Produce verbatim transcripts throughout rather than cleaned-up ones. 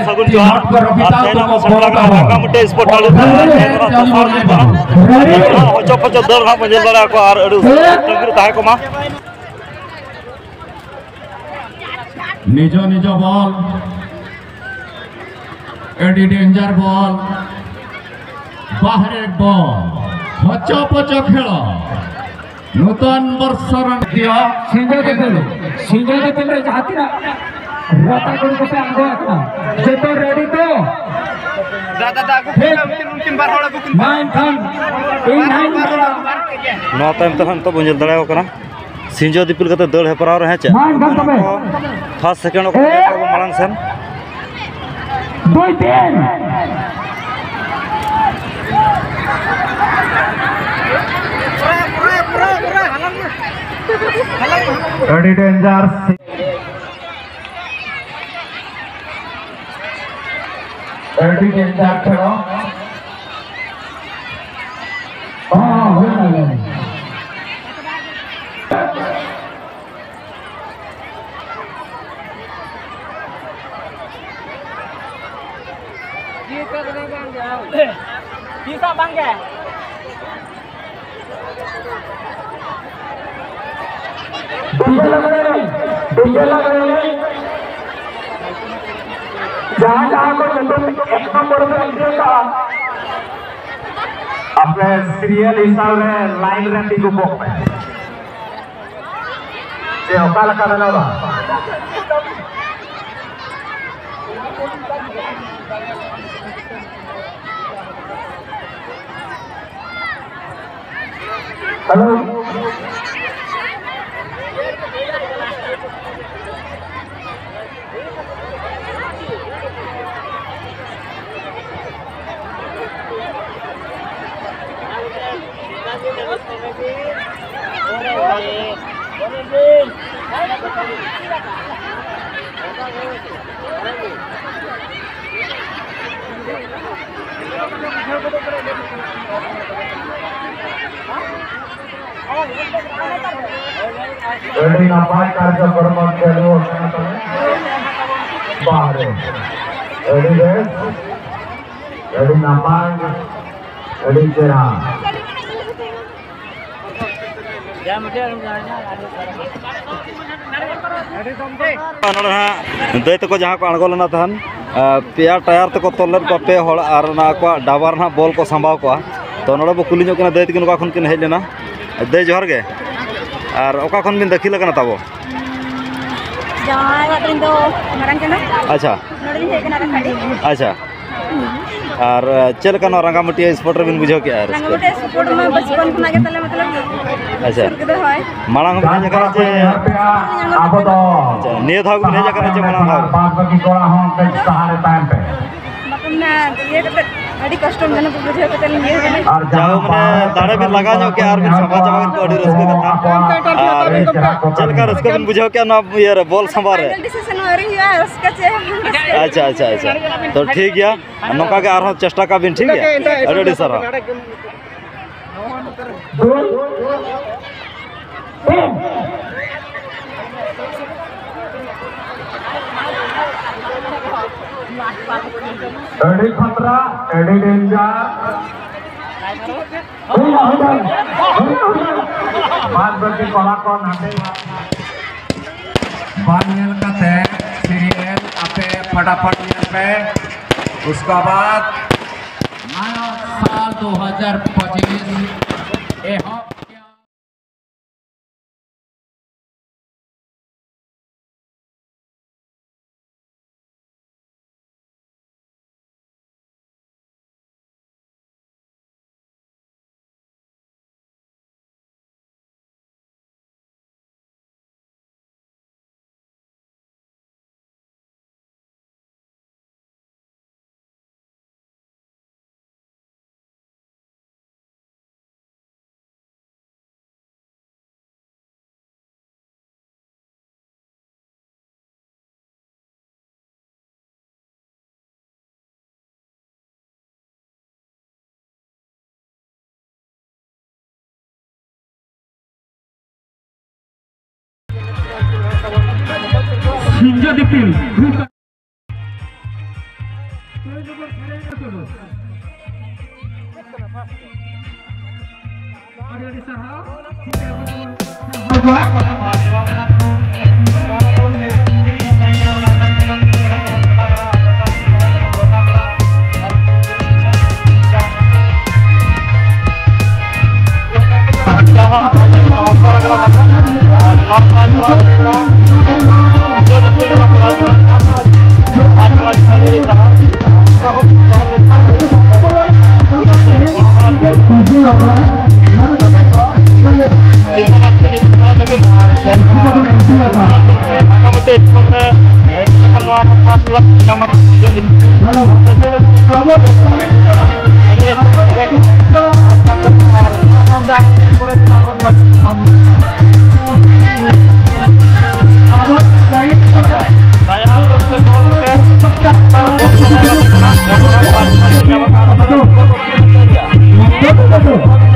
ᱥᱟᱹᱜᱩᱱ ᱡᱚᱦᱟᱨ᱾ ᱟᱨ ᱛᱮᱦᱮᱧ ᱟᱵᱚ ᱥᱟᱯᱲᱟᱣ ᱠᱟᱱᱟ ᱱᱟᱜᱟᱢ ᱢᱤᱫᱴᱮᱡ ᱥᱯᱳᱨᱴ ᱴᱟᱺᱰᱤ ᱨᱮ᱾ ᱛᱮᱦᱮᱧ ᱫᱚ ᱦᱟᱸᱜ ᱫᱚᱥᱟᱨ ᱦᱤᱞᱳᱜ ᱠᱟᱱᱟ᱾ ᱦᱚᱪᱚ ᱯᱚᱪᱚ ᱫᱟᱹᱲ ᱦᱟᱸᱜ ᱵᱚᱱ ᱧᱮᱞ ᱫᱟᱲᱮᱭᱟᱠᱚᱣᱟ ᱟᱨ ᱟᱹᱰᱤ ᱩᱥᱟᱹᱨᱟ ᱛᱟᱺᱜᱤ ᱨᱮ ᱛᱟᱦᱮᱸ ᱠᱚᱜ ᱢᱟ᱾ ᱱᱤᱡᱚ ᱱᱤᱡᱚ ᱵᱚᱞ, ᱟᱹᱰᱤ ᱰᱮᱧᱡᱟᱨ ᱵᱚᱞ, ᱵᱟᱦᱨᱮ ᱵᱚᱞ, ᱦᱚᱪᱚ ᱯᱚᱪᱚ ᱠᱷᱮᱞ᱾ ᱱᱩᱛᱚᱱ ᱵᱚᱨᱥᱚ ᱨᱮᱱ ᱫᱤᱭᱟ᱾ ᱥᱤᱸᱜᱟᱹ ᱫᱤᱯᱤᱞ, ᱥᱤᱸᱜᱟᱹ ᱫᱤᱯᱤᱞ ᱨᱮ ᱡᱟᱦᱟᱸ ᱛᱤᱱᱟᱹᱜ ᱨᱟᱛᱟ ᱠᱩᱲᱤ ᱠᱚᱯᱮ ᱟᱬᱜᱚ ᱟᱠᱟᱱᱟ, ᱡᱚᱛᱚ ᱨᱮᱰᱤ ᱛᱚ? ᱫᱟ, ᱫᱟ, ᱫᱟ, ᱟᱹᱜᱩ ᱠᱤᱱ ᱢᱮ, ᱩᱱᱠᱤᱱ, ᱩᱱᱠᱤᱱ ᱵᱟᱨ ᱦᱚᱲ ᱟᱹᱜᱩ ᱠᱤᱱ ᱢᱮ᱾ ᱢᱟ ᱮᱱᱠᱷᱟᱱ ᱤᱧ ᱦᱟᱸᱜ ᱤᱧ ᱵᱟᱲᱟᱭᱟ᱾ ᱱᱚᱣᱟ ᱛᱟᱭᱚᱢ ᱛᱮ ᱦᱟᱸᱜ ᱱᱤᱛᱚᱜ ᱵᱚᱱ ᱧᱮᱞ ᱫᱟᱲᱮᱭᱟᱠᱚ ᱠᱟᱱᱟ, ᱥᱤᱸᱡᱳ ᱫᱤᱯᱤᱞ ᱠᱟᱛᱮ ᱫᱟᱹᱲ ᱦᱮᱯᱨᱟᱣ ᱨᱮ, ᱦᱮᱸ ᱪᱮ? ᱢᱟ ᱮᱱᱠᱷᱟᱱ ᱛᱚᱵᱮ᱾ ᱯᱷᱟᱥᱴ ᱥᱮᱠᱮᱱᱰ ᱚᱠᱚᱭ ᱮᱠ, ᱠᱚ ᱢᱟᱲᱟᱝ ᱥᱮᱱ᱾ ᱫᱩᱭ, ᱛᱤᱱ᱾ ᱟᱹᱰᱤ ᱰᱮᱧᱡᱟᱨ᱾ ᱟᱹᱰᱤ ᱰᱮᱧᱡᱟᱨ ᱠᱷᱮᱞᱳᱰ᱾ ᱦᱚᱸ, ᱦᱩᱭ ᱱᱟ᱾ ᱛᱤᱥ ᱦᱚᱸ ᱵᱟᱝ ᱜᱮ᱾ ᱰᱤᱡᱮ ᱞᱟᱜᱽᱬᱮ ᱮᱱᱮᱡ, ᱰᱤᱡᱮ ᱞᱟᱜᱽᱬᱮ ᱮᱱᱮᱡ᱾ ᱡᱟᱦᱟᱸ ᱡᱟᱦᱟᱸ ᱠᱚ ᱧᱩᱛᱩᱢ ᱮᱠ ᱱᱚᱢᱵᱚᱨ ᱨᱮ ᱤᱫᱤ ᱟᱠᱟᱫᱼᱟ, ᱟᱯᱮ ᱥᱤᱨᱤᱭᱟᱞ ᱦᱤᱥᱟᱹᱵ ᱨᱮ ᱞᱟᱭᱤᱱ ᱨᱮ ᱛᱤᱸᱜᱩ ᱠᱚᱜ ᱯᱮ᱾ ᱪᱮ ᱚᱠᱟ ᱞᱮᱠᱟ ᱢᱮᱱᱟᱢᱟ? ᱦᱮᱞᱳ᱾ ᱟᱹᱰᱤ ᱱᱟᱯᱟᱭ ᱠᱟᱨᱡᱚᱠᱨᱚᱢ ᱪᱟᱹᱞᱩ ᱟᱠᱟᱱᱟ ᱛᱟᱞᱮ᱾ ᱵᱟᱦᱨᱮ᱾ ᱟᱹᱰᱤ ᱵᱮᱥ᱾ ᱟᱹᱰᱤ ᱱᱟᱯᱟᱭ᱾ ᱟᱹᱰᱤ ᱪᱮᱦᱨᱟ᱾ ᱱᱚᱰᱮ ᱦᱟᱸᱜ ᱫᱟᱹᱭ ᱛᱟᱠᱚ ᱡᱟᱦᱟᱸ ᱠᱚ ᱟᱬᱜᱚ ᱞᱮᱱᱟ ᱛᱟᱦᱮᱱ, ᱟᱨ ᱯᱮᱭᱟ ᱴᱟᱭᱟᱨ ᱛᱮᱠᱚ ᱛᱚᱞ ᱞᱮᱫ ᱠᱚᱣᱟ ᱯᱮ ᱦᱚᱲ, ᱟᱨ ᱚᱱᱟ ᱟᱠᱚᱣᱟᱜ ᱰᱟᱵᱟ ᱨᱮ ᱱᱟᱦᱟᱜ ᱵᱚᱞ ᱠᱚ ᱥᱟᱢᱵᱟᱣ ᱠᱚᱣᱟ᱾ ᱛᱚ, ᱱᱚᱰᱮ ᱵᱚ ᱠᱩᱞᱤ ᱧᱚᱜ ᱠᱟᱱᱟ ᱫᱟᱹᱭ ᱛᱟᱹᱠᱤᱱ ᱚᱠᱟ ᱠᱷᱚᱱ ᱠᱤᱱ ᱦᱮᱡ ᱞᱮᱱᱟ᱾ ᱫᱟᱹᱭ, ᱡᱚᱦᱟᱨ ᱜᱮ᱾ ᱟᱨ ᱚᱠᱟ ᱠᱷᱚᱱ ᱵᱤᱱ ᱫᱟᱹᱠᱷᱤᱞ ᱟᱠᱟᱱᱟ ᱛᱟᱵᱚ? ᱡᱟᱶᱟᱭ ᱚᱲᱟᱜ ᱨᱮᱱ ᱫᱚ ᱢᱟᱨᱟᱝ ᱠᱟᱱᱟ᱾ ᱟᱪᱪᱷᱟ᱾ ᱱᱚᱰᱮ ᱞᱤᱧ ᱦᱮᱡ ᱠᱟᱱᱟ ᱨᱟᱠᱷᱟᱰᱤ᱾ ᱟᱪᱪᱷᱟ᱾ ᱟᱨ, ᱪᱮᱫ ᱞᱮᱠᱟ ᱱᱚᱣᱟ ᱨᱟᱸᱜᱟᱢᱟᱹᱴᱤᱭᱟᱹ sport ᱨᱮᱵᱤᱱ ᱵᱩᱡᱷᱟᱹᱣ ᱠᱮᱜᱼᱟ ᱨᱟᱹᱥᱠᱟᱹ? ᱨᱟᱸᱜᱟᱢᱟᱹᱴᱤᱭᱟᱹ sport ᱢᱟ ᱵᱟᱪᱯᱚᱱ ᱠᱷᱚᱱᱟᱜ ᱜᱮ ᱛᱟᱞᱮ ᱢᱚᱛᱞᱚᱵ ᱟᱪᱪᱷᱟ᱾ ᱥᱩᱨ ᱠᱮᱫᱟ, ᱦᱳᱭ᱾ ᱢᱟᱲᱟᱝ ᱦᱚᱸᱵᱤᱱ ᱦᱮᱡ ᱟᱠᱟᱱᱟ ᱪᱮ? ᱟᱵᱚ ᱫᱚ ᱟᱪᱪᱷᱟ, ᱱᱤᱭᱟᱹ ᱫᱷᱟᱣ ᱜᱮᱵᱤᱱ ᱦᱮᱡ ᱟᱠᱟᱱᱟ ᱪᱮ ᱢᱟᱲᱟᱝ ᱫᱷᱟᱣ? ᱵᱟᱫ ᱵᱟᱹᱠᱤ ᱠᱚᱲᱟ ᱦᱚᱸ ᱠᱟᱹᱡ ᱥᱟᱦᱟ ᱨᱮ ᱛᱟᱦᱮᱱ ᱯᱮ᱾ ᱵᱟᱠᱚ ᱢᱮᱱᱟ, ᱤᱭᱟᱹ ᱠᱟᱛᱮ ᱟᱹᱰᱤ ᱠᱚᱥᱴᱚ ᱢᱮᱦᱱᱚᱛ ᱵᱩᱡᱷᱟᱹᱣ ᱠᱟᱛᱮ ᱞᱤᱧ ᱤᱭᱟᱹ ᱠᱟᱱᱟ᱾ ᱟᱨ ᱡᱟᱦᱟᱸ ᱡᱟᱦᱳᱠ, ᱢᱟᱱᱮ, ᱫᱟᱲᱮ ᱵᱤᱱ ᱞᱟᱜᱟᱣ ᱧᱚᱜ ᱠᱮᱜᱼᱟ ᱟᱨ ᱵᱤᱱ ᱥᱟᱯᱷᱟ ᱪᱟᱵᱟ ᱠᱮᱫ ᱠᱚᱣᱟ, ᱟᱹᱰᱤ ᱨᱟᱹᱥᱠᱟᱹ ᱠᱟᱛᱷᱟ᱾ ᱟᱨ ᱪᱮᱫ ᱞᱮᱠᱟ ᱨᱟᱹᱥᱠᱟᱹ ᱵᱤᱱ ᱵᱩᱡᱷᱟᱹᱣ ᱠᱮᱜᱼᱟ ᱱᱚᱣᱟ ᱤᱭᱟᱹ ᱨᱮ, ᱵᱚᱞ ᱥᱟᱢᱵᱟ ᱨᱮ? Final decision ᱦᱚᱸ ᱟᱹᱣᱨᱤ ᱦᱩᱭᱩᱜᱼᱟ, ᱨᱟᱹᱥᱠᱟᱹ ᱪᱮᱫ ᱦᱚᱸ ᱵᱟᱝ ᱨᱟᱹᱥᱠᱟᱹ᱾ ᱟᱪᱪᱷᱟ, ᱟᱪᱪᱷᱟ, ᱟᱪᱪᱷᱟ᱾ ᱛᱚ, ᱴᱷᱤᱠ ᱜᱮᱭᱟ, ᱱᱚᱝᱠᱟ ᱜᱮ ᱟᱨᱦᱚᱸ ᱪᱮᱥᱴᱟ ᱠᱟᱜ ᱵᱤᱱ, ᱴᱷᱤᱠ ᱜᱮᱭᱟ? ᱟᱹᱰᱤ, ᱟᱹᱰᱤ ᱥᱟᱨᱦᱟᱣ᱾ ᱟᱹᱰᱤ ᱠᱷᱟᱛᱨᱟ, ᱟᱹᱰᱤ danger᱾ ᱦᱩᱭᱱᱟ, ᱦᱩᱭᱱᱟ, ᱦᱩᱭᱱᱟ, ᱦᱩᱭᱱᱟ᱾ ᱵᱟᱫ ᱵᱟᱹᱠᱤ ᱠᱚᱲᱟ ᱠᱚ ᱱᱟᱥᱮ ᱵᱟᱝ ᱧᱮᱞ ᱠᱟᱛᱮ serial ᱟᱯᱮ ᱯᱷᱟᱴᱟᱯᱷᱟᱴ ᱧᱮᱞ ᱯᱮ᱾ उसके बाद नया साल दो हज़ार पच्चीस ᱮᱦᱚᱵ ᱥᱤᱧᱡᱚ ᱫᱤᱯᱤᱞ᱾ ᱟᱹᱰᱤ ᱟᱹᱰᱤ ᱥᱟᱨᱦᱟᱣ᱾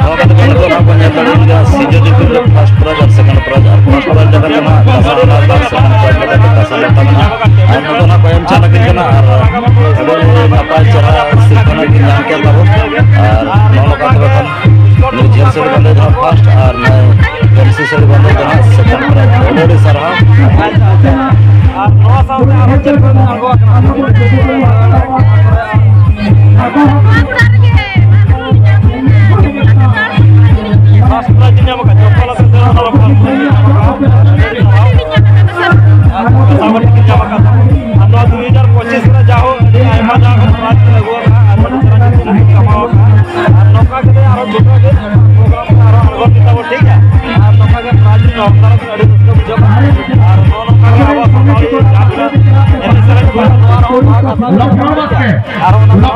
ᱱᱚᱣᱟ ᱠᱟᱛᱮ ᱠᱚ ᱱᱤᱛᱚᱜ ᱱᱟᱦᱟᱜ ᱵᱚᱱ ᱧᱮᱞ ᱫᱟᱲᱮᱭᱟᱜ ᱜᱮᱭᱟ, ᱥᱤᱡᱚ ᱫᱤᱯᱤᱞ ᱨᱮ first prize ᱟᱨ second prize, ᱟᱨ first prize ᱡᱟᱭᱜᱟ ᱨᱮ ᱱᱟᱦᱟᱜ ᱫᱟᱥᱟ ᱟᱨ second prize ᱞᱮᱠᱟᱛᱮ ᱫᱟᱥᱟ ᱞᱮᱠᱟ ᱢᱮᱱᱟᱜᱼᱟ᱾ ᱟᱨ ᱱᱚᱛᱮ ᱱᱟᱦᱟᱜ ᱠᱚ ᱮᱢ ᱪᱟᱞ ᱟᱹᱠᱤᱱ ᱠᱟᱱᱟ ᱟᱨ ᱟᱹᱰᱤ ᱱᱟᱯᱟᱭ ᱪᱮᱦᱨᱟ ᱥᱤᱨᱯᱷᱟᱹ ᱱᱟᱦᱟᱜ ᱠᱤᱱ ᱧᱟᱢ ᱠᱮᱫ ᱛᱟᱵᱚᱱ᱾ ᱟᱨ ᱱᱚᱜᱼᱚ ᱱᱚᱝᱠᱟ ᱛᱚᱵᱮ ᱠᱷᱟᱱ ᱱᱩᱭ ᱡᱷᱟᱹᱞ ᱥᱟᱹᱲᱤ ᱵᱟᱸᱫᱮ ᱫᱚ ᱱᱟᱦᱟᱜ first ᱟᱨ ᱱᱩᱭ ᱯᱟᱹᱧᱪᱤ ᱥᱟᱹᱲᱤ ᱵᱟᱸᱫᱮ ᱫᱚ ᱱᱟᱦᱟᱜ second prize᱾ ᱟᱹᱰᱤ ᱟᱹᱰᱤ ᱥᱟᱨᱦᱟᱣ᱾ ᱟᱨ ᱱᱚᱣᱟ ᱥᱟᱶᱛᱮ ᱟᱨᱦᱚᱸ ᱪᱮᱫ ᱠᱚ ᱟᱬᱜᱚ ᱟᱠᱟᱱᱟ? First prize ᱧᱟᱢ ᱟᱠᱟᱫ, ᱪᱚᱯᱯᱚᱞ ᱟᱛᱮ ᱫᱟᱹᱲ ᱚᱱᱟ ᱫᱚ first prize ᱧᱟᱢ ᱟᱠᱟᱫ᱾ ᱟᱨ ᱥᱟᱵᱚᱱ ᱧᱟᱢ ᱟᱠᱟᱫ᱾ ᱟᱨ ᱱᱚᱣᱟ ᱫᱩ ᱦᱟᱡᱟᱨ ᱯᱚᱸᱪᱤᱥ ᱨᱮ ᱡᱟᱦᱳ ᱟᱹᱰᱤ ᱟᱭᱢᱟ ᱡᱟᱭᱜᱟ ᱠᱷᱚᱱ prize ᱠᱚ ᱟᱹᱜᱩ ᱟᱠᱟᱫᱼᱟ ᱟᱨ ᱟᱹᱰᱤ ᱪᱮᱦᱨᱟ ᱧᱩᱛᱩᱢ ᱠᱚ ᱠᱟᱢᱟᱣ ᱟᱠᱟᱫᱼᱟ᱾ ᱟᱨ ᱱᱚᱝᱠᱟ ᱜᱮ ᱟᱨᱦᱚᱸ ᱡᱚᱛᱚ ᱜᱮ program ᱨᱮ ᱟᱨᱦᱚᱸ ᱟᱬᱜᱚᱱ ᱵᱤᱱ ᱛᱟᱵᱚᱱ, ᱴᱷᱤᱠ ᱜᱮᱭᱟ? ᱟᱨ ᱱᱚᱝᱠᱟ ᱜᱮ prize ᱧᱟᱢ ᱫᱟᱨᱟᱢ ᱟᱹᱰᱤ ᱨᱟᱹᱥᱠᱟᱹ ᱵᱩᱡᱷᱟᱹᱜᱼᱟ᱾ ᱟᱨ ᱱᱚᱜᱼᱚ ᱱᱚᱝᱠᱟ ᱜᱮ ᱟᱵᱚᱣᱟᱜ ᱥᱟᱱᱛᱟᱲᱤ ᱡᱟᱦᱟᱸ ᱛᱤᱱᱟᱹᱜ ᱮᱱᱮᱡ ᱥᱮᱨᱮᱧ ᱠᱚ ᱢᱮᱱᱟᱜᱼᱟ, ᱱᱚᱣᱟ ᱨᱮᱦᱚᱸ ᱵᱷᱟᱜᱽ ᱦᱟᱛᱟᱣ ᱞᱟᱹᱜᱤᱫ ᱛᱮ ᱟᱨ ᱚᱱᱟ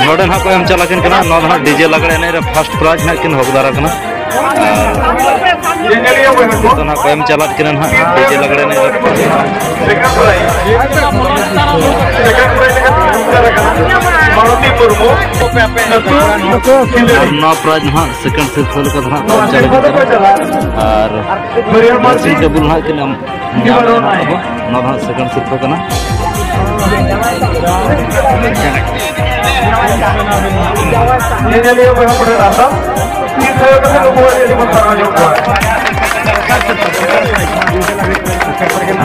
ᱱᱚᱰᱮ ᱱᱟᱦᱟᱜ ᱠᱚ ᱮᱢ ᱪᱟᱞᱟᱜ ᱠᱤᱱ ᱠᱟᱱᱟ᱾ ᱱᱚᱣᱟ ᱫᱚ ᱱᱟᱦᱟᱜ ᱰᱤᱡᱮ ᱞᱟᱜᱽᱲᱮ ᱮᱱᱮᱡ ᱨᱮ ᱯᱷᱟᱥᱴ ᱯᱨᱟᱭᱤᱡᱽ ᱱᱟᱦᱟᱜ ᱠᱤᱱ ᱦᱚᱠᱫᱟᱨ ᱟᱠᱟᱱᱟ᱾ ᱟᱨ ᱱᱤᱛᱚᱜ ᱱᱟᱦᱟᱜ ᱠᱚ ᱮᱢ ᱪᱟᱞᱟᱜ ᱠᱤᱱᱟ ᱱᱟᱦᱟᱜ ᱰᱤᱡᱮ ᱞᱟᱜᱽᱲᱮ ᱮᱱᱮᱡ ᱨᱮ᱾ ᱟᱨ ᱱᱚᱣᱟ ᱯᱨᱟᱭᱤᱡᱽ ᱱᱟᱦᱟᱜ ᱥᱮᱠᱮᱱᱰ ᱥᱤᱨᱯᱟᱹ ᱞᱮᱠᱟ ᱫᱚ ᱱᱟᱦᱟᱜ ᱠᱚ ᱮᱢ ᱪᱟᱞᱟᱜ ᱠᱟᱱᱟ᱾ ᱟᱨ ᱰᱨᱮᱥᱤᱝ ᱴᱮᱵᱩᱞ ᱱᱟᱦᱟᱜ ᱠᱤᱱ ᱮᱢ ᱧᱟᱢ ᱮᱫᱟ ᱱᱟᱦᱟᱜ ᱟᱵᱚ᱾ ᱱᱚᱣᱟ ᱫᱚ ᱱᱟᱦᱟᱜ ᱥᱮᱠᱮᱱᱰ ᱥᱤᱨᱯᱟᱹ ᱠᱟᱱᱟ᱾ ᱧᱮᱧᱮᱞᱤᱭᱟᱹ ᱵᱚᱭᱦᱟ ᱠᱚᱴᱷᱮᱱ ᱟᱨᱫᱟᱥ, ᱢᱤᱫ ᱫᱷᱟᱣ ᱠᱟᱛᱮ ᱱᱩᱠᱩ ᱟᱹᱰᱤ ᱟᱹᱰᱤ ᱵᱚᱱ ᱥᱟᱨᱦᱟᱣ ᱧᱚᱜ ᱠᱚᱣᱟ᱾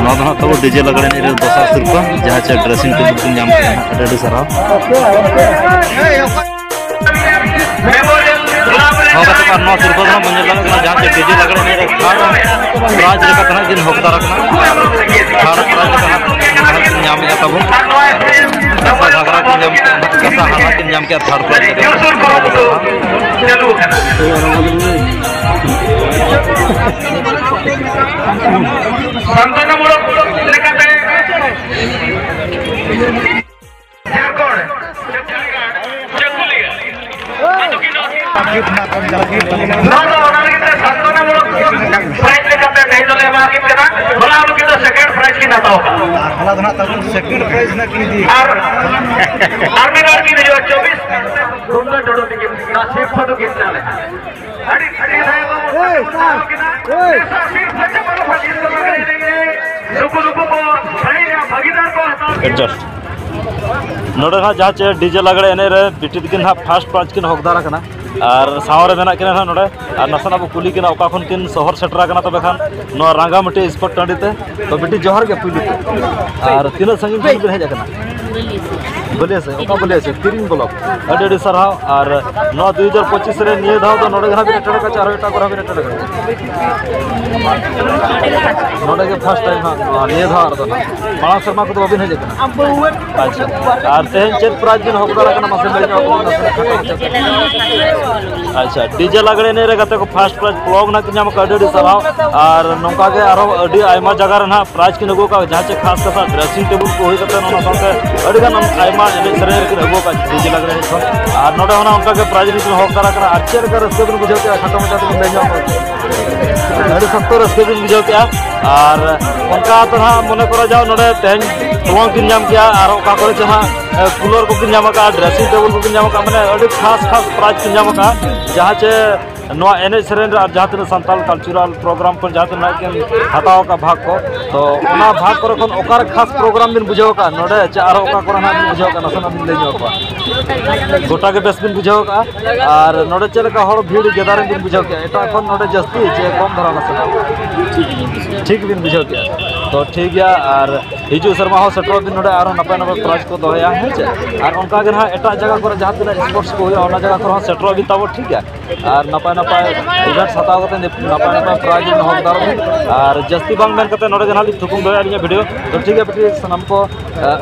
ᱱᱚᱣᱟ ᱫᱚ ᱱᱟᱦᱟᱜ ᱛᱟᱵᱚ ᱰᱤᱡᱮ ᱞᱟᱜᱽᱲᱮ ᱮᱱᱮᱡ ᱨᱮ ᱫᱚᱥᱟᱨ ᱥᱤᱨᱯᱟᱹ, ᱡᱟᱦᱟᱸ ᱪᱮ ᱰᱨᱮᱥᱤᱝ ᱴᱮᱵᱩᱞ ᱠᱤᱱ ᱧᱟᱢ ᱠᱮᱫᱟ ᱱᱟᱦᱟᱜ᱾ ᱟᱹᱰᱤ ᱟᱹᱰᱤ ᱥᱟᱨᱦᱟᱣ᱾ ᱱᱚᱣᱟ ᱠᱟᱛᱮ ᱟᱨ ᱱᱚᱣᱟ ᱥᱤᱨᱯᱟᱹ ᱫᱚ ᱱᱟᱦᱟᱜ ᱵᱚᱱ ᱧᱮᱞ ᱫᱟᱲᱮᱭᱟᱜ ᱠᱟᱱᱟ, ᱡᱟᱦᱟᱸ ᱪᱮ ᱰᱤᱡᱮ ᱞᱟᱜᱽᱲᱮ ᱮᱱᱮᱡ ᱨᱮ ᱛᱷᱟᱨᱰ ᱯᱨᱟᱭᱤᱡᱽ ᱞᱮᱠᱟᱛᱮ ᱱᱟᱦᱟᱜ ᱠᱤᱱ ᱦᱚᱠᱫᱟᱨ ᱟᱠᱟᱱᱟ᱾ ᱛᱷᱟᱨᱰ ᱯᱨᱟᱭᱤᱡᱽ ᱞᱮᱠᱟ ᱱᱟᱦᱟᱜ ᱠᱤᱱ ᱧᱟᱢᱮᱫᱼᱟ ᱛᱟᱵᱚᱱ᱾ ᱠᱟᱸᱥᱟ ᱜᱷᱟᱜᱽᱨᱟ ᱠᱤᱱ ᱧᱟᱢ ᱠᱮᱫᱼᱟ, ᱠᱟᱸᱥᱟ ᱦᱟᱨᱟ ᱠᱤᱱ ᱧᱟᱢ ᱠᱮᱫᱼᱟ ᱛᱷᱟᱨᱰ ᱯᱨᱟᱭᱤᱡᱽ ᱞᱮᱠᱟ᱾ ᱥᱟᱱᱛᱚᱱᱟᱢᱩᱞᱚᱠ ᱞᱮᱠᱟᱛᱮ ᱡᱷᱟᱲᱠᱷᱚᱸᱰ, ᱪᱟᱹᱠᱩᱞᱤᱭᱟᱹ᱾ ᱱᱚᱣᱟ ᱫᱚ ᱚᱱᱟ ᱞᱟᱹᱜᱤᱫ ᱛᱮ ᱥᱟᱱᱛᱚᱱᱟᱢᱩᱞᱚᱠ ᱯᱨᱟᱭᱤᱡᱽ ᱞᱮᱠᱟᱛᱮ ᱛᱮᱦᱮᱧ ᱫᱚᱞᱮ ᱮᱢᱟ ᱠᱤᱱ ᱠᱟᱱᱟ᱾ ᱦᱚᱞᱟ ᱩᱱᱠᱤᱱ ᱫᱚ ᱥᱮᱠᱮᱱᱰ ᱯᱨᱟᱭᱤᱡᱽ ᱠᱤᱱ ᱦᱟᱛᱟᱣ ᱠᱟᱜᱼᱟ᱾ ᱟᱨ ᱦᱚᱞᱟ ᱫᱚ ᱱᱟᱜ ᱛᱟᱵᱚᱱ ᱥᱮᱠᱮᱱᱰ ᱯᱨᱟᱭᱤᱡᱽ ᱱᱟᱜ ᱠᱤᱱ ᱤᱫᱤ ᱟᱨ, ᱟᱨ ᱢᱤᱫ ᱦᱚᱲ ᱠᱤᱱ ᱦᱤᱡᱩᱜᱼᱟ, ᱪᱚᱵᱵᱤᱥ ᱨᱩᱱᱰᱟᱹ ᱴᱩᱰᱩ ᱛᱤᱠᱤᱱ, ᱱᱚᱣᱟ ᱥᱤᱨᱯᱟᱹ ᱫᱚ ᱠᱤᱱ ᱪᱟᱞᱮᱜᱼᱟ᱾ ᱟᱹᱰᱤ, ᱟᱹᱰᱤ ᱥᱟᱨᱦᱟᱣ ᱠᱤᱱᱟ᱾ ᱱᱩᱠᱩ, ᱱᱩᱠᱩ ᱠᱚ ᱵᱷᱟᱹᱜᱤᱫᱟᱨ ᱠᱚ ᱦᱟᱛᱟᱣ ᱠᱤᱱᱟ᱾ ᱮᱰᱡᱟᱥᱴ᱾ ᱱᱚᱰᱮ ᱱᱟᱦᱟᱜ ᱡᱟᱦᱟᱸ ᱪᱮ ᱰᱤᱡᱮ ᱞᱟᱜᱽᱲᱮ ᱮᱱᱮᱡ ᱨᱮ ᱵᱤᱴᱤ ᱛᱟᱹᱠᱤᱱ ᱱᱟᱦᱟᱜ ᱯᱷᱟᱥᱴ ᱯᱨᱟᱭᱤᱡᱽ ᱠᱤᱱ ᱦᱚᱠᱫᱟᱨ ᱟᱠᱟᱱᱟ᱾ ᱟᱨ ᱥᱟᱶ ᱨᱮ ᱢᱮᱱᱟᱜ ᱠᱤᱱᱟ ᱱᱟᱦᱟᱜ ᱱᱚᱰᱮ᱾ ᱟᱨ ᱱᱟᱥᱮᱱᱟᱜ ᱵᱚ ᱠᱩᱞᱤ ᱠᱤᱱᱟ ᱚᱠᱟ ᱠᱷᱚᱱ ᱠᱤᱱ ᱥᱚᱦᱚᱨ ᱥᱮᱴᱮᱨ ᱟᱠᱟᱱᱟ ᱛᱚᱵᱮ ᱠᱷᱟᱱ ᱱᱚᱣᱟ ᱨᱟᱸᱜᱟᱢᱟᱹᱴᱤ ᱥᱯᱳᱨᱴ ᱴᱟᱺᱰᱤ ᱛᱮ᱾ ᱛᱚ ᱵᱤᱴᱤ, ᱡᱚᱦᱟᱨ ᱜᱮ ᱯᱩᱭᱞᱩ ᱛᱮ᱾ ᱟᱨ ᱛᱤᱱᱟᱹᱜ ᱥᱟᱺᱜᱤᱧ ᱠᱷᱚᱱ ᱵᱤᱱ ᱦᱮᱡ ᱟᱠᱟᱱᱟ? ᱵᱟᱹᱞᱤᱭᱟᱹ ᱥᱮ, ᱚᱠᱟ ᱵᱟᱹᱞᱤᱭᱟᱹ ᱥᱮ? ᱛᱤᱨᱤᱝ ᱵᱞᱚᱠ᱾ ᱟᱹᱰᱤ ᱟᱹᱰᱤ ᱥᱟᱨᱦᱟᱣ᱾ ᱟᱨ ᱱᱚᱣᱟ ᱫᱩ ᱦᱟᱡᱟᱨ ᱯᱚᱸᱪᱤᱥ ᱨᱮ ᱱᱤᱭᱟᱹ ᱫᱷᱟᱣ ᱫᱚ ᱱᱚᱰᱮ ᱜᱮ ᱱᱟᱦᱟᱜ ᱵᱤᱱ ᱮᱴᱮᱱᱰ ᱟᱠᱟᱫ ᱪᱮ ᱟᱨᱦᱚᱸ ᱮᱴᱟᱜ ᱠᱚᱨᱮ ᱦᱚᱸ ᱵᱤᱱ ᱮᱴᱮᱱᱰ ᱟᱠᱟᱫᱟ? ᱱᱚᱰᱮ ᱜᱮ ᱯᱷᱟᱥᱴ ᱴᱟᱭᱤᱢ ᱦᱟᱸᱜ, ᱱᱚᱣᱟ ᱱᱤᱭᱟᱹ ᱫᱷᱟᱣ ᱨᱮᱫᱚ ᱱᱟᱦᱟᱜ᱾ ᱢᱟᱲᱟᱝ ᱥᱮᱨᱢᱟ ᱠᱚᱫᱚ ᱵᱟᱵᱤᱱ ᱦᱮᱡ ᱟᱠᱟᱱᱟ? ᱟᱪᱪᱷᱟ᱾ ᱟᱨ ᱛᱮᱦᱮᱧ ᱪᱮᱫ ᱯᱨᱟᱭᱤᱡᱽ ᱵᱤᱱ ᱦᱚᱠᱫᱟᱨ ᱟᱠᱟᱱᱟ, ᱢᱟᱥᱮ ᱞᱟᱹᱭ ᱧᱚᱜ ᱟᱵᱚᱱ ᱢᱮ ᱱᱟᱥᱮ ᱠᱷᱟᱴᱚ ᱢᱟᱪᱷᱟ ᱛᱮ᱾ ᱟᱪᱪᱷᱟ, ᱰᱤᱡᱮ ᱞᱟᱜᱽᱲᱮ ᱮᱱᱮᱡ ᱨᱮ ᱜᱟᱛᱮ ᱠᱚ ᱯᱷᱟᱥᱴ ᱯᱨᱟᱭᱤᱡᱽ ᱵᱞᱚᱠ ᱱᱟᱦᱟᱜ ᱠᱤᱱ ᱧᱟᱢ ᱟᱠᱟᱫᱟ, ᱟᱹᱰᱤ ᱟᱹᱰᱤ ᱥᱟᱨᱦᱟᱣ᱾ ᱟᱨ ᱱᱚᱝᱠᱟ ᱜᱮ ᱟᱨᱦᱚᱸ ᱟᱹᱰᱤ ᱟᱭᱢᱟ ᱡᱟᱭᱜᱟ ᱨᱮ ᱱᱟᱦᱟᱜ ᱯᱨᱟᱭᱤᱡᱽ ᱠᱤᱱ ᱟᱹᱜᱩ ᱟᱠᱟᱫᱟ, ᱡᱟᱦᱟᱸ ᱪᱮ ᱠᱷᱟᱥ ᱠᱟᱛᱷᱟ ᱰᱨᱮᱥᱤᱝ ᱴᱮᱵᱩᱞ ᱠᱚ ᱦᱩᱭ ᱠᱟᱛᱮ ᱚᱱᱟ ᱥᱟᱶᱛᱮ ᱟᱹᱰᱤ ᱜᱟᱱ ᱟᱭᱢᱟ ᱮᱱᱮᱡ ᱥᱮᱨᱮᱧ ᱨᱮᱠᱤᱱ ᱟᱹᱜᱩ ᱟᱠᱟᱫ ᱰᱤᱡᱮ ᱞᱟᱜᱽᱲᱮ ᱮᱱᱮᱡ ᱠᱚ᱾ ᱟᱨ ᱱᱚᱰᱮ ᱦᱚᱸ ᱚᱱᱠᱟ ᱜᱮ ᱯᱨᱟᱭᱤᱡᱽ ᱨᱮᱠᱤᱱ ᱦᱚᱠ ᱫᱟᱨᱟ ᱠᱟᱱᱟ᱾ ᱟᱨ ᱪᱮᱫ ᱞᱮᱠᱟ ᱨᱟᱹᱥᱠᱟᱹ ᱵᱤᱱ ᱵᱩᱡᱷᱟᱹᱣ ᱠᱮᱫᱼᱟ? ᱠᱷᱟᱴᱚ ᱢᱟᱪᱷᱟ ᱛᱮᱵᱤᱱ ᱞᱟᱹᱭ ᱧᱚᱜ ᱟᱠᱚᱣᱟ᱾ ᱟᱹᱰᱤ ᱥᱚᱠᱛᱚ ᱨᱟᱹᱥᱠᱟᱹ ᱵᱤᱱ ᱵᱩᱡᱷᱟᱹᱣ ᱠᱮᱫᱼᱟ᱾ ᱟᱨ ᱚᱱᱠᱟ ᱫᱚ ᱱᱟᱦᱟᱜ ᱢᱚᱱᱮ ᱠᱚᱨᱟ ᱡᱟᱣ ᱱᱚᱰᱮ ᱛᱮᱦᱮᱧ ᱛᱚᱣᱟ ᱠᱤᱱ ᱧᱟᱢ ᱠᱮᱜᱼᱟ, ᱟᱨ ᱚᱠᱟ ᱠᱚᱨᱮ ᱪᱚ ᱦᱟᱸᱜ, ᱮ, ᱠᱩᱞᱟᱨ ᱠᱚᱠᱤᱱ ᱧᱟᱢ ᱟᱠᱟᱫᱼᱟ, ᱰᱨᱮᱥᱤᱝ ᱴᱮᱵᱩᱞ ᱠᱚᱠᱤᱱ ᱧᱟᱢ ᱟᱠᱟᱫᱼᱟ, ᱢᱟᱱᱮ ᱟᱹᱰᱤ ᱠᱷᱟᱥ ᱠᱷᱟᱥ ᱯᱨᱟᱭᱤᱡᱽ ᱠᱤᱱ ᱧᱟᱢ ᱟᱠᱟᱫᱼᱟ, ᱡᱟᱦᱟᱸ ᱪᱮ ᱱᱚᱣᱟ ᱮᱱᱮᱡ ᱥᱮᱨᱮᱧ ᱨᱮ ᱟᱨ ᱡᱟᱦᱟᱸ ᱛᱤᱱᱟᱹᱜ ᱥᱟᱱᱛᱟᱲ ᱠᱟᱞᱪᱟᱨᱟᱞ ᱯᱨᱳᱜᱨᱟᱢ ᱠᱚ ᱡᱟᱦᱟᱸ ᱛᱤᱱᱟᱹᱜ ᱠᱤᱱ ᱦᱟᱛᱟᱣ ᱟᱠᱟᱫ ᱵᱷᱟᱜᱽ ᱠᱚ, ᱛᱚ ᱚᱱᱟ ᱵᱷᱟᱜᱽ ᱠᱚᱨᱮ ᱠᱷᱚᱱ ᱚᱠᱟᱨᱮ ᱠᱷᱟᱥ ᱯᱨᱳᱜᱨᱟᱢ ᱵᱤᱱ ᱵᱩᱡᱷᱟᱹᱣ ᱟᱠᱟᱫᱼᱟ ᱱᱚᱰᱮ, ᱪᱮ ᱟᱨᱦᱚᱸ ᱚᱠᱟ ᱠᱚᱨᱮ ᱱᱟᱜ ᱵᱤᱱ ᱵᱩᱡᱷᱟᱹᱣ ᱟᱠᱟᱫᱼᱟ, ᱱᱟᱥᱮᱱᱟᱜ ᱵᱤᱱ ᱞᱟᱹᱭ ᱧᱚᱜ ᱟᱠᱚᱣᱟ? ᱜᱚᱴᱟ ᱜᱮ ᱵᱮᱥ ᱵᱤᱱ ᱵᱩᱡᱷᱟᱹᱣ ᱟᱠᱟᱫᱼᱟ᱾ ᱟᱨ ᱱᱚᱰᱮ ᱪᱮᱫ ᱞᱮᱠᱟ ᱦᱚᱲ ᱵᱷᱤᱲ ᱜᱮᱫᱟᱨᱤᱝ ᱵᱤᱱ ᱵᱩᱡᱷᱟᱹᱣ ᱠᱮᱫᱼᱟ? ᱮᱴᱟᱜ ᱠᱷᱚᱱ ᱱᱚᱰᱮ ᱡᱟᱹᱥᱛᱤ ᱪᱮ ᱠᱚᱢ ᱫᱷᱟᱨᱟ ᱱᱟᱥᱮᱱᱟᱜ? ᱴᱷᱤᱠ ᱵᱤᱱ ᱵᱩᱡᱷᱟᱹᱣ ᱠᱮᱫᱼᱟ᱾ ᱛᱚ ᱴᱷᱤᱠ ᱜᱮᱭᱟ, ᱟᱨ ᱦᱤᱡᱩᱜ ᱥᱮᱨᱢᱟ ᱦᱚᱸ ᱥᱮᱴᱮᱨᱚᱜ ᱵᱤᱱ ᱱᱚᱰᱮ, ᱟᱨᱦᱚᱸ ᱱᱟᱯᱟᱭ ᱱᱟᱯᱟᱭ ᱯᱨᱟᱭᱤᱡᱽ ᱠᱚ ᱫᱚᱦᱚᱭᱟ, ᱦᱮᱸ ᱪᱮ? ᱟᱨ ᱚᱱᱠᱟ ᱜᱮ ᱱᱟᱦᱟᱜ ᱮᱴᱟᱜ ᱡᱟᱭᱜᱟ ᱠᱚᱨᱮ ᱡᱟᱦᱟᱸ ᱛᱤᱱᱟᱹᱜ ᱥᱯᱳᱨᱴᱥ ᱠᱚ ᱦᱩᱭᱩᱜᱼᱟ, ᱚᱱᱟ ᱡᱟᱭᱜᱟ ᱠᱚᱨᱮ ᱦᱚᱸ ᱥᱮᱴᱮᱨᱚᱜ ᱵᱤᱱ ᱛᱟᱵᱚ, ᱴᱷᱤᱠ ᱜᱮᱭᱟ? ᱟᱨ ᱱᱟᱯᱟᱭ ᱱᱟᱯᱟᱭ ᱤᱵᱷᱮᱱᱴᱥ ᱦᱟᱛᱟᱣ ᱠᱟᱛᱮ ᱱᱟᱯᱟᱭ ᱱᱟᱯᱟᱭ ᱯᱨᱟᱭᱤᱡᱽ ᱵᱤᱱ ᱦᱚᱠ ᱫᱟᱲᱮᱭᱟᱜᱼᱟ᱾ ᱟᱨ ᱡᱟᱹᱥᱛᱤ ᱵᱟᱝ ᱢᱮᱱ ᱠᱟᱛᱮ ᱱᱚᱰᱮ ᱜᱮ ᱱᱟᱦᱟᱜ ᱞᱤᱧ ᱛᱷᱩᱠᱩᱢ ᱫᱚᱦᱚᱭᱟ ᱟᱹᱞᱤᱧᱟᱜ ᱵᱷᱤᱰᱤᱭᱳ᱾ ᱛᱚ ᱴᱷᱤᱠ ᱜᱮᱭᱟ ᱵᱤᱴᱤ, ᱥᱟᱱᱟᱢ ᱠᱚ,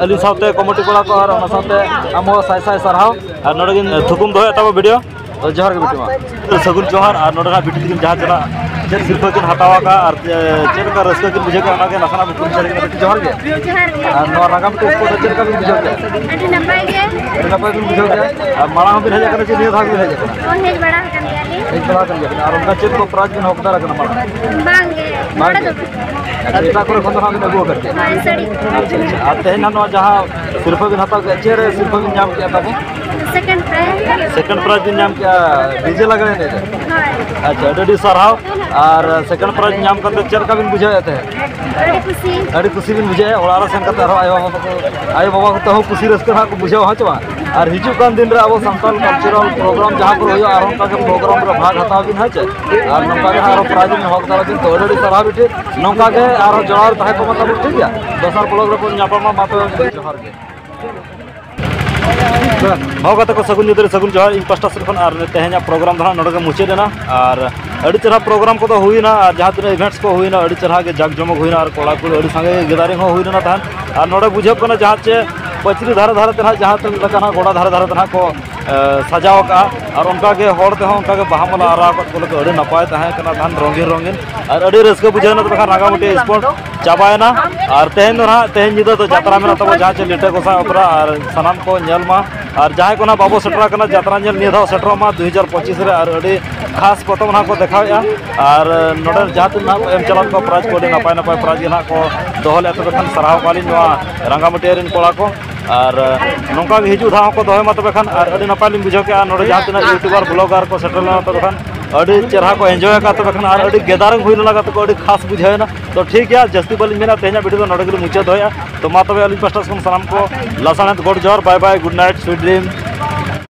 ᱟᱹᱞᱤᱧ ᱥᱟᱶᱛᱮ ᱠᱚᱢᱤᱴᱤ ᱠᱚᱲᱟ ᱠᱚ ᱟᱨ ᱚᱱᱟ ᱥᱟᱶᱛᱮ ᱟᱢ ᱦᱚᱸ ᱥᱟᱭ ᱥᱟᱭ ᱥᱟᱨᱦᱟᱣ᱾ ᱟᱨ ᱱᱚᱰᱮ ᱜᱤᱧ ᱛᱷᱩᱠᱩᱢ ᱫᱚᱦᱚᱭᱟ ᱛᱟᱵᱚ ᱵᱷᱤᱰᱤᱭᱳ᱾ ᱛᱚ ᱡᱚᱦᱟᱨ ᱜᱮ ᱵᱤᱴᱤ ᱢᱟ᱾ ᱥᱟᱹᱜᱩᱱ ᱡᱚᱦᱟᱨ᱾ ᱟᱨ ᱱᱚᱰᱮᱱᱟᱜ ᱵᱤᱴᱤ ᱛᱟᱹᱠᱤᱱ ᱡᱟᱦᱟᱸ ᱪᱮᱫ ᱥᱤᱨᱯᱟᱹ ᱠᱤᱱ ᱦᱟᱛᱟᱣ ᱟᱠᱟᱫᱼᱟ ᱟᱨ ᱪᱮᱫ ᱞᱮᱠᱟ ᱨᱟᱹᱥᱠᱟᱹ ᱠᱤᱱ ᱵᱩᱡᱷᱟᱹᱣ ᱠᱮᱫᱼᱟ, ᱚᱱᱟᱜᱮ ᱱᱟᱥᱮᱱᱟᱜ ᱵᱚᱱ ᱠᱩᱞᱤ ᱥᱟᱹᱨᱤ ᱠᱤᱱᱟ᱾ ᱵᱤᱴᱤ, ᱡᱚᱦᱟᱨ ᱜᱮ᱾ ᱡᱚᱦᱟᱨ ᱜᱮ᱾ ᱟᱨ ᱱᱚᱣᱟ ᱨᱟᱜᱟᱢ ᱴᱩ ᱥᱯᱳᱨᱴ ᱨᱮ ᱪᱮᱫ ᱞᱮᱠᱟ ᱵᱤᱱ ᱵᱩᱡᱷᱟᱹᱣ ᱠᱮᱫᱼᱟ? ᱟᱹᱰᱤ ᱱᱟᱯᱟᱭ ᱜᱮ᱾ ᱟᱹᱰᱤ ᱱᱟᱯᱟᱭ ᱵᱤᱱ ᱵᱩᱡᱷᱟᱹᱣ ᱠᱮᱫᱼᱟ᱾ ᱟᱨ ᱢᱟᱲᱟᱝ ᱦᱚᱸᱵᱤᱱ ᱦᱮᱡ ᱟᱠᱟᱱᱟ ᱪᱮ ᱱᱤᱭᱟᱹ ᱫᱷᱟᱣ ᱜᱮᱵᱤᱱ ᱦᱮᱡ ᱟᱠᱟᱱᱟ? ᱦᱚᱸ, ᱦᱮᱡ ᱵᱟᱲᱟ ᱟᱠᱟᱱ ᱜᱮᱭᱟᱞᱤᱧ᱾ ᱦᱮᱡ ᱵᱟᱲᱟ ᱟᱠᱟᱱ ᱜᱮᱭᱟ ᱵᱤᱱ᱾ ᱟᱨ ᱚᱱᱠᱟ ᱪᱮᱫ ᱠᱚ ᱯᱨᱟᱭᱤᱡᱽ ᱵᱤᱱ ᱦᱚᱠᱫᱟᱨ ᱟᱠᱟᱱᱟ ᱢᱟᱲᱟᱝ? ᱵᱟᱝ ᱜᱮ, ᱵᱟᱝ ᱱᱚᱰᱮ ᱜᱮ? ᱫᱚ ᱵᱟᱝ᱾ ᱟᱪᱪᱷᱟ, ᱮᱴᱟᱜ ᱠᱚᱨᱮ ᱠᱷᱚᱱ ᱫᱚ ᱦᱟᱸᱜ ᱵᱤᱱ ᱟᱹᱜᱩ ᱟᱠᱟᱫ ᱜᱮᱭᱟ? ᱦᱳᱭ, ᱥᱟᱹᱲᱤ᱾ ᱟᱪᱪᱷᱟ, ᱟᱪᱪᱷᱟ᱾ ᱟᱨ ᱛᱮᱦᱮᱧ ᱦᱟᱸᱜ ᱱᱚᱣᱟ ᱡᱟᱦᱟᱸ ᱥᱤᱨᱯᱟᱹ ᱵᱤᱱ ᱦᱟᱛᱟᱣ ᱠᱮᱫᱼᱟ, ᱪᱮᱫ ᱨᱮ ᱥᱤᱨᱯᱟᱹ ᱵᱤᱱ ᱧᱟᱢ ᱠᱮᱫᱼᱟ ᱛᱟᱵᱚ? Second prize. ᱥᱮᱠᱮᱱᱰ ᱯᱨᱟᱭᱤᱡᱽ ᱵᱤᱱ ᱧᱟᱢ ᱠᱮᱫᱼᱟ ᱰᱤᱡᱮ ᱞᱟᱜᱽᱲᱮ ᱮᱱᱮᱡ ᱨᱮ? ᱦᱳᱭ᱾ ᱟᱪᱪᱷᱟ, ᱟᱹᱰᱤ ᱟᱹᱰᱤ ᱥᱟᱨᱦᱟᱣ᱾ ᱟᱨ ᱥᱮᱠᱮᱱᱰ ᱯᱨᱟᱭᱤᱡᱽ ᱧᱟᱢ ᱠᱟᱛᱮ ᱪᱮᱫ ᱞᱮᱠᱟ ᱵᱤᱱ ᱵᱩᱡᱷᱟᱹᱣᱮᱫ ᱛᱟᱦᱮᱸᱫ? ᱟᱹᱰᱤ ᱠᱩᱥᱤ᱾ ᱟᱹᱰᱤ ᱠᱩᱥᱤ ᱵᱤᱱ ᱵᱩᱡᱷᱟᱹᱣᱮᱫᱼᱟ᱾ ᱚᱲᱟᱜ ᱨᱮ ᱥᱮᱱ ᱠᱟᱛᱮ ᱟᱨᱦᱚᱸ ᱟᱭᱳ ᱵᱟᱵᱟ ᱠᱚ, ᱟᱭᱳ ᱵᱟᱵᱟ ᱠᱚ ᱛᱮᱦᱚᱸ ᱠᱩᱥᱤ ᱨᱟᱹᱥᱠᱟᱹ ᱱᱟᱦᱟᱜ ᱠᱚ ᱵᱩᱡᱷᱟᱹᱣᱟ, ᱦᱮᱸ ᱪᱮ ᱵᱟᱝ? ᱟᱨ ᱦᱤᱡᱩᱜ ᱠᱟᱱ ᱫᱤᱱ ᱨᱮ ᱟᱵᱚ ᱥᱟᱱᱛᱟᱲ ᱠᱟᱞᱪᱟᱨᱟᱞ ᱯᱨᱳᱜᱨᱟᱢ ᱡᱟᱦᱟᱸ ᱠᱚ ᱦᱩᱭᱩᱜᱼᱟ, ᱟᱨᱦᱚᱸ ᱚᱱᱠᱟ ᱜᱮ ᱯᱨᱳᱜᱨᱟᱢ ᱨᱮ ᱵᱷᱟᱜᱽ ᱦᱟᱛᱟᱣ ᱵᱤᱱ, ᱦᱮᱸ ᱪᱮ? ᱟᱨ ᱱᱚᱝᱠᱟ ᱜᱮ ᱟᱨᱦᱚᱸ ᱯᱨᱟᱭᱤᱡᱽ ᱵᱤᱱ ᱦᱚᱠ ᱫᱟᱲᱮ ᱵᱤᱱ᱾ ᱛᱚ ᱟᱹᱰᱤ ᱟᱹᱰᱤ ᱥᱟᱨᱦᱟᱣ ᱵᱤᱴᱤ᱾ ᱱᱚᱝᱠᱟ ᱜᱮ ᱟᱨᱦᱚᱸ ᱡᱚᱲᱟᱣ ᱨᱮ ᱛᱟᱦᱮᱸ ᱠᱚᱜ ᱢᱟ ᱛᱟᱵᱚᱱ, ᱴᱷᱤᱠ ᱜᱮᱭᱟ? ᱫᱚᱥᱟᱨ ᱵᱞᱚᱜ ᱨᱮᱵᱚᱱ ᱧᱟᱯᱟᱢᱟ᱾ ᱢᱟ ᱛᱚᱵᱮ ᱡᱚᱦᱟᱨ ᱜᱮ᱾ ᱦᱚᱸ ᱜᱟᱛᱮ ᱠᱚ, ᱥᱟᱹᱜᱩᱱ ᱧᱤᱫᱟᱹ ᱨᱮ ᱥᱟᱹᱜᱩᱱ ᱡᱚᱦᱟᱨ ᱤᱧ ᱯᱟᱥᱴᱟ ᱥᱮᱫ ᱠᱷᱚᱱ᱾ ᱟᱨ ᱛᱮᱦᱮᱧᱟᱜ ᱯᱨᱳᱜᱨᱟᱢ ᱫᱚ ᱦᱟᱸᱜ ᱱᱚᱰᱮ ᱜᱮ ᱢᱩᱪᱟᱹᱫ ᱮᱱᱟ᱾ ᱟᱨ ᱟᱹᱰᱤ ᱪᱮᱦᱨᱟ ᱯᱨᱳᱜᱨᱟᱢ ᱠᱚᱫᱚ ᱦᱩᱭᱱᱟ, ᱟᱨ ᱡᱟᱦᱟᱸ ᱛᱤᱱᱟᱹᱜ ᱤᱵᱷᱮᱱᱴᱥ ᱠᱚ ᱦᱩᱭᱱᱟ, ᱟᱹᱰᱤ ᱪᱮᱦᱨᱟ ᱜᱮ ᱡᱟᱠ ᱡᱚᱢᱚᱠ ᱦᱩᱭᱱᱟ, ᱟᱨ ᱠᱚᱲᱟ ᱠᱩᱲᱤ ᱟᱹᱰᱤ ᱥᱟᱸᱜᱮ ᱜᱮᱫᱟᱨᱤᱝ ᱦᱚᱸ ᱦᱩᱭ ᱞᱮᱱᱟ ᱛᱟᱦᱮᱸᱫ᱾ ᱟᱨ ᱱᱚᱰᱮ ᱵᱩᱡᱷᱟᱹᱜ ᱠᱟᱱᱟ ᱡᱟᱦᱟᱸ ᱪᱮ ᱯᱟᱹᱪᱨᱤ ᱫᱷᱟᱨᱮ ᱫᱷᱟᱨᱮ ᱛᱮ ᱱᱟᱦᱟᱜ ᱡᱟᱦᱟᱸ ᱛᱤᱱᱟᱹᱜ ᱞᱮᱠᱟ ᱱᱟᱦᱟᱜ ᱜᱚᱰᱟ ᱫᱷᱟᱨᱮ ᱫᱷᱟᱨᱮ ᱛᱮ ᱱᱟᱦᱟᱜ ᱠᱚ ᱥᱟᱡᱟᱣ ᱟᱠᱟᱫᱼᱟ᱾ ᱟᱨ ᱚᱱᱠᱟᱜᱮ ᱦᱚᱲ ᱛᱮᱦᱚᱸ ᱚᱱᱠᱟᱜᱮ ᱵᱟᱦᱟ ᱢᱟᱞᱟ ᱟᱨᱟᱣ ᱟᱠᱟᱫ ᱠᱚ ᱞᱮᱠᱟ ᱟᱹᱰᱤ ᱱᱟᱯᱟᱭ ᱛᱟᱦᱮᱸ ᱠᱟᱱᱟ ᱛᱟᱦᱮᱸᱫ, ᱨᱚᱝᱜᱤᱱ ᱨᱚᱝᱜᱤᱱ᱾ ᱟᱨ ᱟᱹᱰᱤ ᱨᱟᱹᱥᱠᱟᱹ ᱵᱩᱡᱷᱟᱹᱣ ᱮᱱᱟ᱾ ᱛᱚᱵᱮ ᱠᱷᱟᱱ ᱨᱟᱸᱜᱟᱢᱟᱹᱴᱤ ᱥᱯᱳᱨᱴ ᱪᱟᱵᱟᱭᱮᱱᱟ᱾ ᱟᱨ ᱛᱮᱦᱮᱧ ᱫᱚ ᱱᱟᱦᱟᱜ, ᱛᱮᱦᱮᱧ ᱧᱤᱫᱟᱹ ᱫᱚ ᱡᱟᱛᱨᱟ ᱢᱮᱱᱟᱜ ᱛᱟᱵᱚᱱᱟ, ᱡᱟᱦᱟᱸ ᱪᱮ ᱞᱤᱴᱟᱹ ᱜᱚᱸᱥᱟᱭ ᱚᱯᱮᱨᱟ, ᱟᱨ ᱥᱟᱱᱟᱢ ᱠᱚ ᱧᱮᱞ ᱢᱟ᱾ ᱟᱨ ᱡᱟᱦᱟᱸᱭ ᱠᱚ ᱱᱟᱦᱟᱜ ᱵᱟᱵᱚ ᱥᱮᱴᱮᱨ ᱟᱠᱟᱱᱟ ᱡᱟᱛᱨᱟ ᱧᱮᱞ ᱱᱤᱭᱟᱹ ᱫᱷᱟᱣ ᱥᱮᱴᱮᱨᱚᱜ ᱢᱟ ᱫᱩ ᱦᱟᱡᱟᱨ ᱯᱚᱸᱪᱤᱥ ᱨᱮ, ᱟᱨ ᱟᱹᱰᱤ ᱠᱷᱟᱥ ᱯᱚᱛᱚᱵ ᱱᱟᱦᱟᱜ ᱠᱚ ᱫᱮᱠᱷᱟᱣᱮᱫᱼᱟ᱾ ᱟᱨ ᱱᱚᱰᱮ ᱡᱟᱦᱟᱸ ᱛᱤᱱᱟᱹᱜ ᱱᱟᱦᱟᱜ ᱠᱚ ᱮᱢ ᱪᱟᱞᱟᱜ ᱠᱚ ᱯᱨᱟᱭᱤᱡᱽ ᱠᱚ, ᱟᱹᱰᱤ ᱱᱟᱯᱟᱭ ᱱᱟᱯᱟᱭ ᱯᱨᱟᱭᱤᱡᱽ ᱜᱮ ᱱᱟᱦᱟᱜ ᱠᱚ ᱫᱚᱦᱚ ᱞᱮᱫᱼᱟ᱾ ᱛᱚᱵᱮ ᱠᱷᱟᱱ ᱥᱟᱨᱦᱟᱣ ᱠᱚᱣᱟᱞᱤᱧ ᱱᱚᱣᱟ ᱨᱟᱸᱜᱟᱢᱟᱹᱴᱤᱭᱟᱹ ᱨᱮᱱ ᱠᱚᱲᱟ ᱠᱚ᱾ ᱟᱨ ᱱᱚᱝᱠᱟ ᱜᱮ ᱦᱤᱡᱩᱜ ᱫᱷᱟᱣ ᱦᱚᱸᱠᱚ ᱫᱚᱦᱚᱭ ᱢᱟ᱾ ᱛᱚᱵᱮ ᱠᱷᱟᱱ ᱟᱨ ᱟᱹᱰᱤ ᱱᱟᱯᱟᱭ ᱞᱤᱧ ᱵᱩᱡᱷᱟᱹᱣ ᱠᱮᱫᱼᱟ ᱱᱚᱰᱮ ᱡᱟᱦᱟᱸ ᱛᱤᱱᱟᱹᱜ YouTuber blogger ᱠᱚ ᱥᱮᱴᱮᱨ ᱞᱮᱱᱟ᱾ ᱛᱚᱵᱮ ᱠᱷᱟᱱ ᱟᱹᱰᱤ ᱪᱮᱦᱨᱟ ᱠᱚ enjoy ᱟᱠᱟᱫ᱾ ᱛᱚᱵᱮ ᱠᱷᱟᱱ ᱟᱨ ᱟᱹᱰᱤ gathering ᱦᱩᱭ ᱞᱮᱱᱟ, ᱛᱟᱠᱚ ᱟᱹᱰᱤ ᱠᱷᱟᱥ ᱵᱩᱡᱷᱟᱹᱣ ᱮᱱᱟ᱾ ᱛᱚ ᱴᱷᱤᱠ ᱜᱮᱭᱟ, ᱡᱟᱹᱥᱛᱤ ᱵᱟᱹᱞᱤᱧ ᱢᱮᱱᱟ, ᱛᱮᱦᱮᱧᱟᱜ video ᱫᱚ ᱱᱚᱰᱮ ᱜᱮᱞᱤᱧ ᱢᱩᱪᱟᱹᱫ ᱫᱚᱦᱚᱭᱟ᱾ ᱛᱚ ᱢᱟ ᱛᱚᱵᱮ ᱟᱹᱞᱤᱧ ᱯᱟᱥᱴᱟ ᱠᱷᱚᱱ ᱥᱟᱱᱟᱢ ᱠᱚ ᱞᱟᱥᱟᱲᱦᱮᱫ ᱜᱚᱰ ᱡᱚᱦᱟᱨ, bye bye, good night, sweet dream᱾